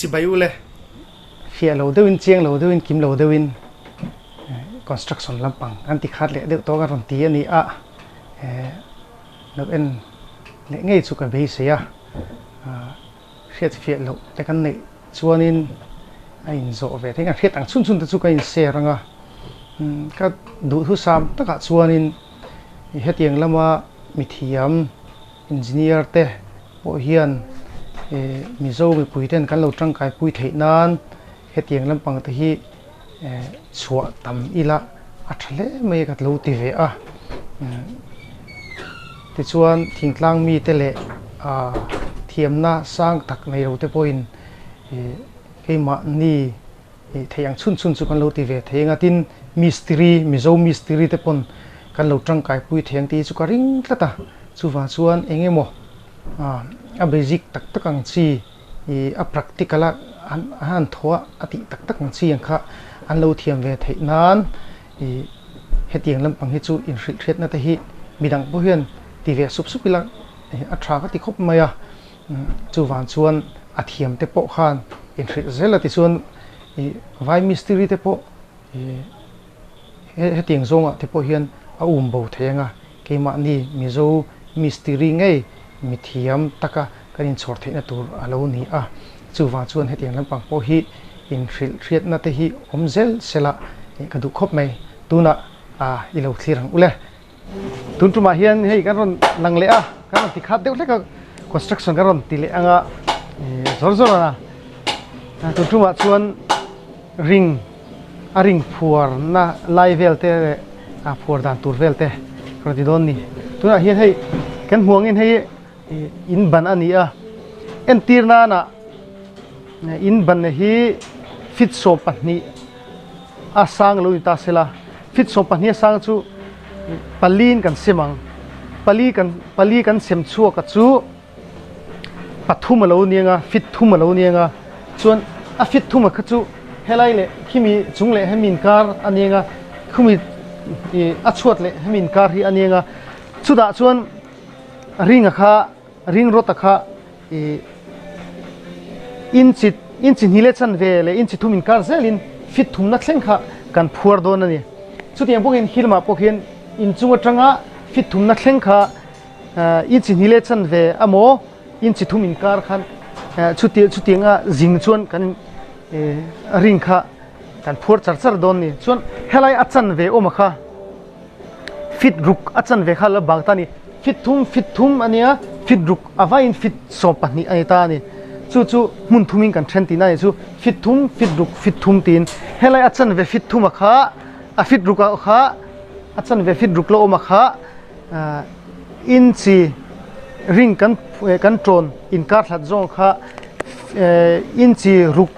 Chibai u le. Fiah lo deuhin, chiang lo deuhin, kim lo deuhin construction lampang an ti khat leh deuh tawh ka rawn ti a ni a, lo en leh ngei chu ka beisei a, hriat fiah loh te kan neih chuanin a inzawh ve thei a, hriat ang chhun chhun te chu ka inshare ang a, ka duhthusam takah chuanin hetiang lama mithiam engineer te pawh hian Mizo mipui ten kan lo tangkai pui theih nan hetiang lampang te hi chhuah tam ila a tha hle mai ka lo ti ve a. Tichuan thingtlang mite leh thiamna sang tak nei lo te pawhin keimahni theih ang chhun chhun chu kan lo ti ve thei ang a, tin mistiri Mizo mistiri te pawn kan lo tangkai pui thei ang tih hi chu ka ring tlat a, chuvang chuan eng emaw a basic tak tak ang chi ih a practical a an han thaw a a tih tak tak ang chi ang kha an lo thiam ve theih nan ih hetiang lampang hi chu inhrilh hriatna te hi midang pawh hian ti ve sup sup ila a tha ka ti khawp mai a chuvang chuan a thiam te pawh khan inhrilh zel a tichuan ih vai mistiri te pawh ih hetiang zawngah te pawh hian a um bo thei ang a keimahni Mizo mistiri ngei mithiam taka kan inchhawr theihna tur a lo ni a, chuvang chuan hetiang lampang pawh hi inhrilh hriatna te hi awm zel sela ka duh khawp mai. Tunah i lo thlir ang ule. Tun tumah hian hei kan rawn lang leh a, kan rawn ti khat deuh hlek a, construction kan rawn ti leh ang a, zawr zawr a, tun tumah chuan ring a ring phuarna lai vel te leh a phuar dan tur vel te ka rawn ti dawn ni. Tunah hian hei kan hmuh angin hei in ban a ni a, entir nana in ban hi feet 12 a sang lo ni ta se la, feet 12 a sang chu paliin kan sem ang, pali kan pali kan sem chhuak a chu pathum a lo ni ang a, feet thum a lo ni ang a, chuan a feet thum a kha chu helai leh khimi chung leh hemi inkar a ni ang a, khumi a chhuat leh hemi inkar hi a ni ang a, chutah chuan ring a kha ring rawt a kha ih inchi inchi hnih leh chanve leh inchi thum inkar zelin fit thumna thleng kha kan phuar dawn a ni. Chutiang bawkin hi lamah pawh khian inchung atanga fit thumna thleng kha inchi hnih leh chanve emaw inchi thum inkar khan chuti chutianga zing chuan kan ring kha kan phuar char char dawn a ni. Chuan helai a chanve awm a kha. Fit ruk a chan ve kha la bang ta a ni. Fit thum fit thum a nia, fit ruk a vaiin fit 12 a ni ta a ni. Chu chu hmun thumin kan then tihna a ni chu. Fit thum, fit ruk, fit thum tiin. Helai a chan ve fit thum a kha, a fit ruk a kha, a chan ve fit ruk la awm a kha, inchi ring kan kan tawn inkar hlat zawng kha inchi ruk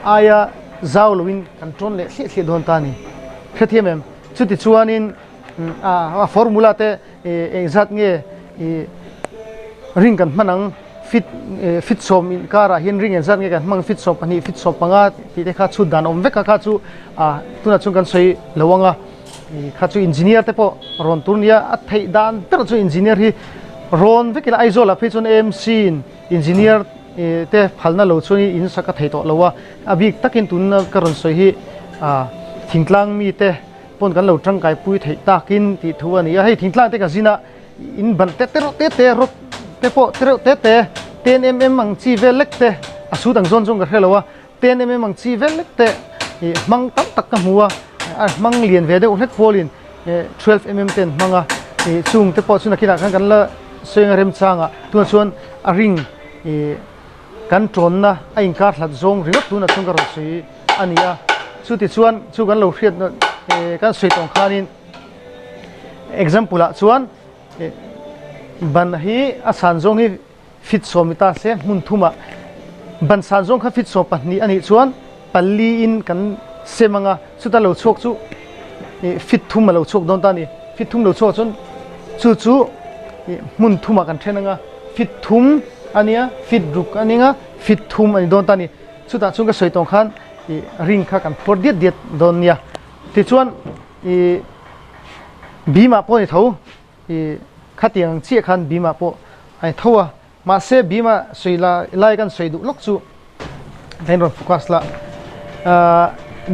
aia zau loin kan tawn leh hliah hliah dawn ta a ni. Hrethiam em? Chutichuanin a formula te engzat nge ring kan hman ang, fit fit sawm inkarah hian ring engzat nge kan hmang, fit 12, fit 15 tih te kha chhut dan awm vek a, kha chu tunah chuan kan sawi lo ang a, kha chu engineer te pawh rawn tur nia, a theih dan ber chu engineer hi rawn vek ila Aizawl ah phei chuan AMC in engineer te phalna lo chuan in sak a thei tawh lo a, a bik takin tuna ka rawn sawi hi thingtlang mite pawn kan lo tangkai pui theih takin tih thu a ni a, hei thingtlang te ka zin a in ban te te rawh te te rawt te pawh te reuh te te ten em em ang chi vel lek te a sut ang zawn zawng ka hre lo a ten em em ang chi vel lek te ih hmang tam tak ka hmu a a hmang lian ve deuh hlek pawlin 12 mm te an hmang a ih chung te pawh chu nakinah khan kan la sawi ang a remchangah tunah chuan a ring ih kan tawnna a inkar hlat zawng ringawt tunah chuan ka rawn sawi a ni a chuti chuan chu kan lo hriat kan sawi tawng khanin example ah chuan ban hi a san zawng hi fit 10 ni ta se hmun thumah ban san zawng kha fit 12 a nih chuan pali in kan sem anga chuta lo chhuak chu fit thum a lo chhuak dawn ta a ni fit thum lo chhuak chuan chu chu hmun thumah kan then anga fit thum a nia fit ruk a nia fit thum a ni dawn ta a ni chutah chuan ka sawi tawng khan ring kha kan phuar diat diat dawn nia tichuan bim ah pawh a ni tho khatiang ang chiah khan bim ah pawh a ni tho a mahse bim ah sawi lai kan sawi duh lawk chu. Then rawn focus la.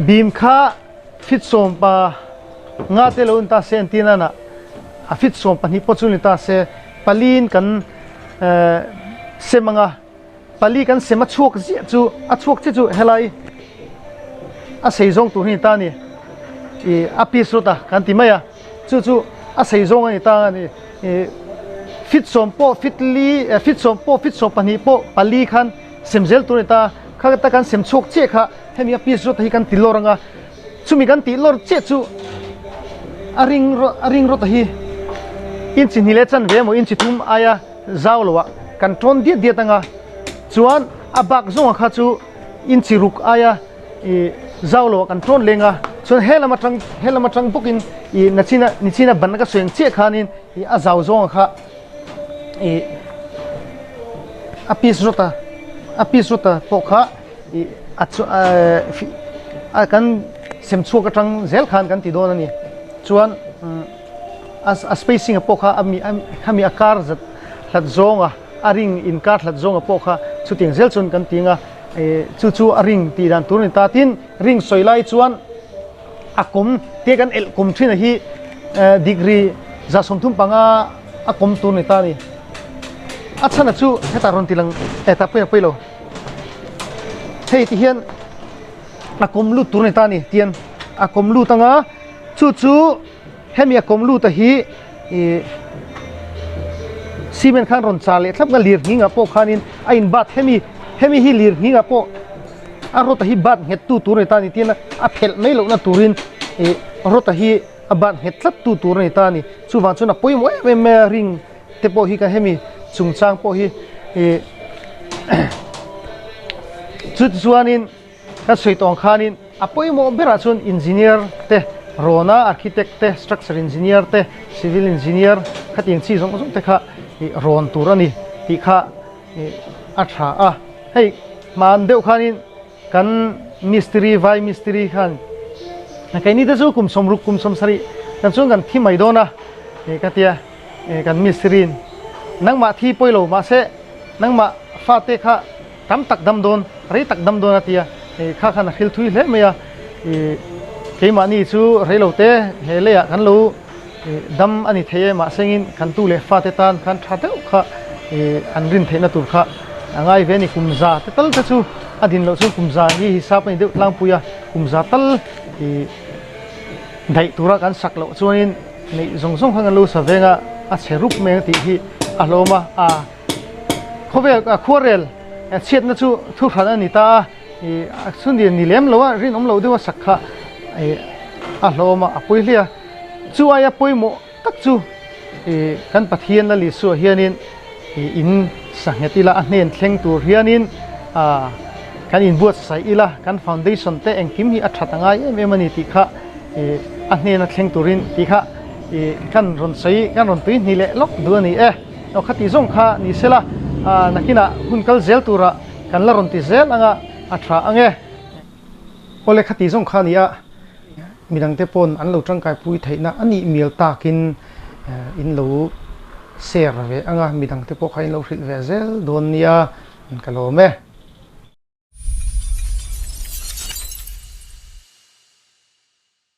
Beam kha fit sawm pa nga te lo in ta se an ti nana a fit sawm pahnih pawh chu ni ta se palin kan sem anga pali kan sem a chhuak ziah chu a chhuak chiah chu helai a sei zawng tur hi ni ta a ni ih a piece rawt a kan ti mai a chu chu a sei zawng a ni ta a ni ih fit sawm pawh fit li fit sawm pawh fit sawm pahnih pawh pali khan sem zel tur a ni ta a kha ta kan sem chhuak chiah kha hemi a piece rawt hi kan ti lawr ang a chumi kan tih lawr chiah chu a ring a ring rawt hi inchi hnih leh chanve emaw inchi thum aia zau loah kan tawn diat diat anga chuan a bak zawnga kha chu inchi ruk aia ih zau loah kan tawn leng a chuan he lam atang he lam atang bawkin ih nachina nichina ban ka sawi ang chiah khanin ih a zau zawnga kha ih a piece rawt a a piece rawt a pawh kha ih a chu a kan sem chhuak atang zel khan kan ti dawn a ni chuan umm. A spacing a pawh kha a mi khami a kar zat hlat zawnga a ring inkar hlat zawnga pawh kha chutiang zel chuan kan ti anga chu chu a ring tih dan tur a ni ta. Tin, ring sawi lai chuan a kawm te kan elh kawm thin a hi degree 35 a kawm tur a ni ta a ni. A chhan a chu hetah rawn ti lang hetah pawhin a pawi lo. Hei ti hian a kawm lut tur a ni ta a ni. Tian a kawm lut anga chu chu. Hemi a kawm lut a hi ih cement khan rawn char leh thlap nga lir nghingah pawh khanin a in bat hemi hemi hi lir nghingah pawh a rawt a hi bat nghet tu tur a ni ta a ni tin a phelh mai lohna turin ih rawt a hi a bat nghet tlat tu tur a ni ta a ni chuvang chuan a pawimawh em em mai a ring te pawh hi ka hemi chungchang pawh hi ih chutichuanin. Ka sawi tawng khanin a pawimawh berah chuan engineer te rawna architect te structure engineer te civil engineer khatiang chi zawng zawng te kha ih rawn tur a ni tih kha ih a tha a. Hei hman deuh khanin kan mistiri vai mistiri khan keini te chu kum 60 kum 70 kan chuan kan thi mai dawn a ih ka tia ih kan mistiriin nangmah thi pawi lo mahse nangmah fate kha Tam tak dam dawn, rei tak dam dawn a ti a, kha khan a hril thui hle mai a, keimahni chu rei lo te he leiah kan lo dam a ni thei e, mahsengin kan tu leh fate tan khan tha deuh kha an rin theihna tur kha a ngai ve a ni. Kum za te tal te chu a din loh chuan kum za hi hisap a ni deuh tlangpui a, kum za tal daih tura kan sak loh chuanin neih zawng zawng khan kan lo sa veng a, a chhe rup mai ang tih hi a hlawm a. Khawvel khuarel chhiatna chu thu hran a ni ta a, ih a chhundian ni lem lo a, rinawm lo deuha sak kha ih a hlawm a, a pawi hle a. Chu aia pawimawh tak chu ih kan Pathian Lal Isua hianin ih in sanghet ila, a hnen thleng tur hianin ah kan inbuatsaih ila, kan foundation te engkim hi a that a ngai em em a ni tih kha ih a hnena thleng turin tih kha ih kan rawn sawi, kan rawn tui hnih leh lawk duh a ni e. Aw khati zawng kha ni sela, nakinah hun kal zel turah kan la rawn ti zel anga a tha ang e. Awle khati zawng kha nia midangte pawn an lo tangkaipui theihna a nih mial takin in lo share ve anga midangte pawh kha in lo hrilh ve zel dawn nia ka lawm e.